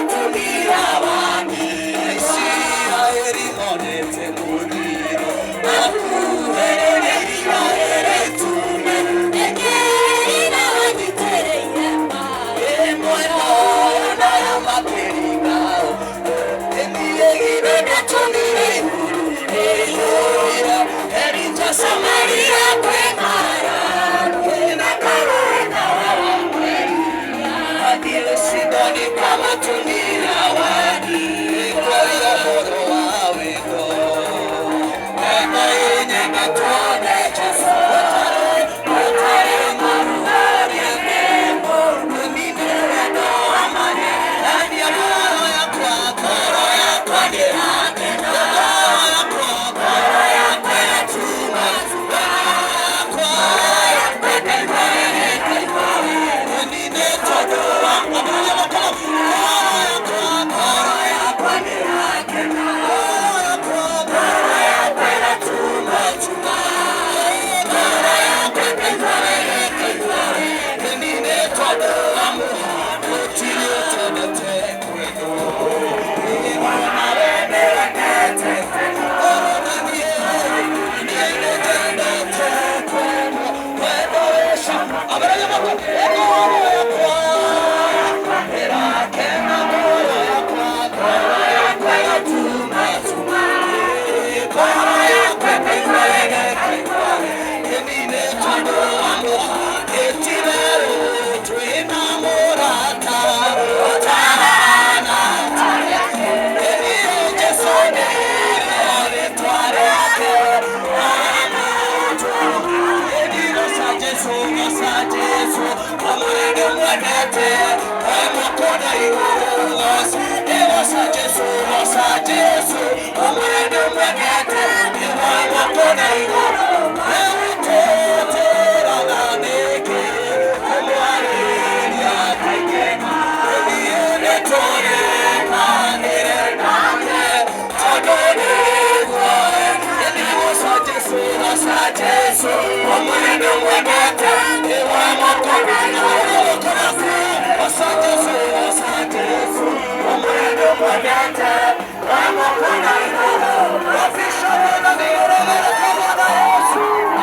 Mũtumia wa Isiraeli monete mũthiro akuhĩrĩria ĩrĩtume Ĩkĩrĩra wanyitĩrĩire maĩ. Ĩmwe nayo makĩringa ĩmĩrĩgire ndatũmire igũrũ rĩiyũire Elija Samaria kwĩ mara ĩna karũĩ Athiĩ Sidoni kwa mũtumia wa Kwaria ũhoro wa wendo Wendo ĩnyengetwo nĩ Jesũ Ũtarĩ marugarĩ Nĩmine wendo wa magegania ngoro yakwa nĩĩrakena ngoro yakwa yatuma yakwa Nĩmine tondũ wa ngoro yakwa nĩĩrakena ngoro yakwa ĩratuma tuma ngoro yakwa ĩkaigua Nĩmine tondũ wa mũhano ũtendete kwendwo Jesu, omwene mwendete, ewa mokona.